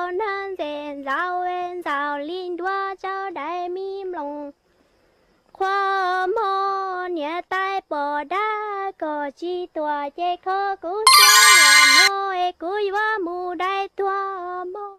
Nag ntxes ntxaus ntxaus li nruab tsawb dais me mloog. Qhua mog niam tais pom dab kom tsis tuam ces kho kuv siab los mog es kuv yuav mus dai tuag mog.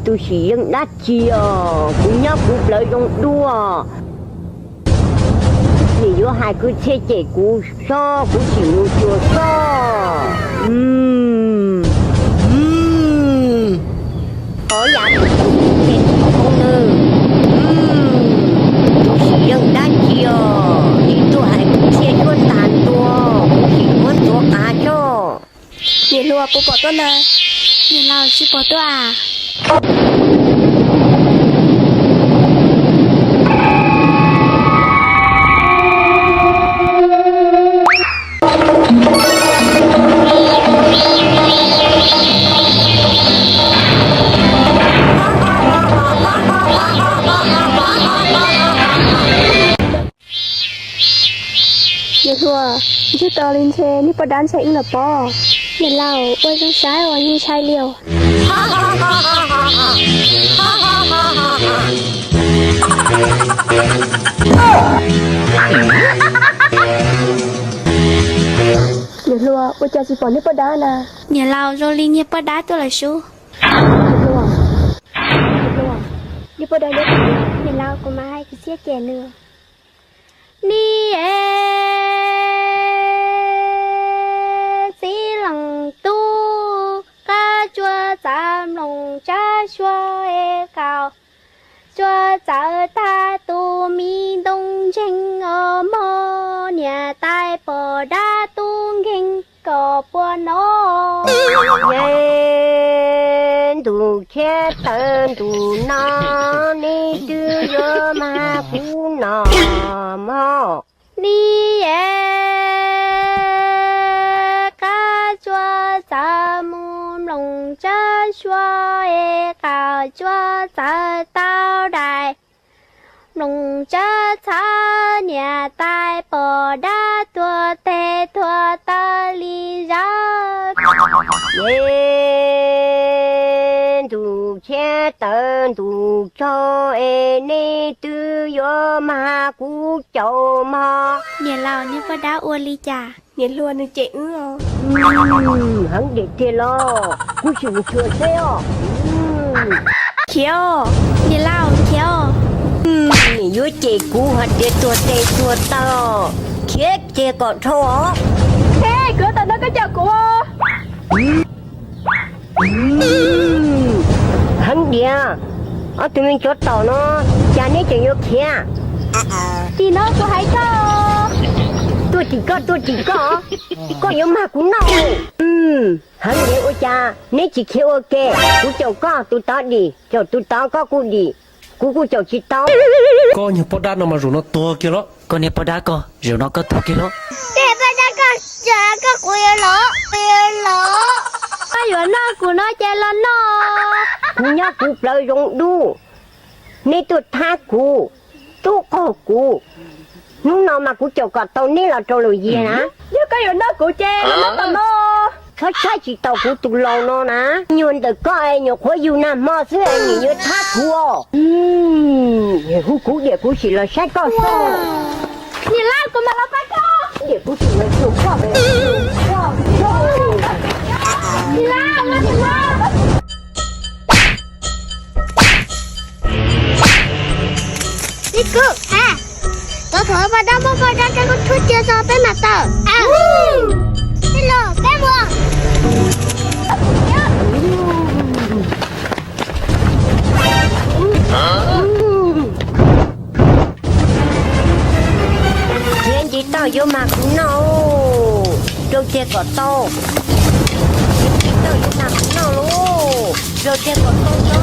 Tus sim yeej dab tsi os, kuv nyob kuv plawv zoo dua. Nim yuav hais kwv txhiaj cem kuv soj, kuv sim mus xyuas soj. Qhov yam tus sim yeej, tus sim yeej dab tsi os, nim tuaj hais kwv txhiaj cuab tas ntua, kuv sim muab ntxuav qav soj. Niam hluas, puas pom tuaj na? Niam laus, tsis pom tuaj as. Niam hluas, ntshe tau li ntshe niag poj dab ntshai wb los pob. Niam laus, ua zoo saib uas yeej ntshai li os. Niam hluas, ua cas tsis pom niag poj dab na? Niam laus, zoo li niag poj dab tuaj lawm sub. Niam hluas, niag poj dab nyob qhov twg? Niam laus, kuv mam hais kwv txhiaj cem nws. Ni es txiv leej tub, qab tsuas txawv mloog tsab sua es qaum tsuas txawv tag tus mi ntoo ntseeg os mog, niam tais pom dab tub nkeeg kom puas no. Ntuj thiab taw ntuj no, neb twb yuav mag kuv no mog. Ni es qab tsuas txawv mus mloog tsab sua es qaum tsuas txawv tau dais. Mloog tsab txhawb niam tais pom dab tuag tes tuag taw li zawv. Ntuj thiab taw ntuj tsaug es neb twb yuav mag kuv caum mog. Niam laus, niag poj dab ua li cas? Niam hluas, nws cem wb os. Heev diam tiag los, kuv sim mus xyuas seb os. Khiav os, niam laus, khiav os. Nim yuav cem kuv hais tias tuag tes tuag taw, khiav kiag kom dhau os. Hej, kuv yuav tawm no koj cawm kuv. Heev diam, ob tug me tsov tom no, cas neb tseem yuav khiav? Tim no kuv hais koj. Tuaj tim koj, tuaj tim koj, koj yuav mag kuv noj. Heev diam, ua cas neb tsis khiav ua ke? Kuv caum koj tus tod dim, caum tus tod koj kuj dim, kuv kuj caum tsis tau. Koj niag poj dab no mas zaum no tuag kiag los. Koj niag poj dab koj, zaum no koj tuag kiag los. Koj niag poj dab koj, zaum no koj kuv yuav los, kuv yuav los. Koj yuav noj kuv no ces los noj. Kuv nyob kuv plawv zoo dub, neb tuaj thab kuv, tub qaug kuv. Hnub no mas kuv caum kom tau neb los rau lawm yiag na. Yog koj yuav noj kuv ces los noj tom no. Txhob tshaib tsis taus kuv tus laus no na. Nyuag ntawm koj nyuam qhuav yug nag hmo xwb es nim yuav thab kuv. Hu kuv diam kuv sim los saib koj soj. Niam laus, kuv mam los pab koj. Diam kuv sim los xyuas koj. Niam laus, niam laus. Li kuv, a, tau thov poj dab muab poj dab rab kub thub cia tso peb mam tawm. Peb los, peb mus. Khiav nce toj yuav mag kuv noj, rau tiag kom tau. Khiav nce toj yuav mag kuv noj lauj, rau tiag kom tau no.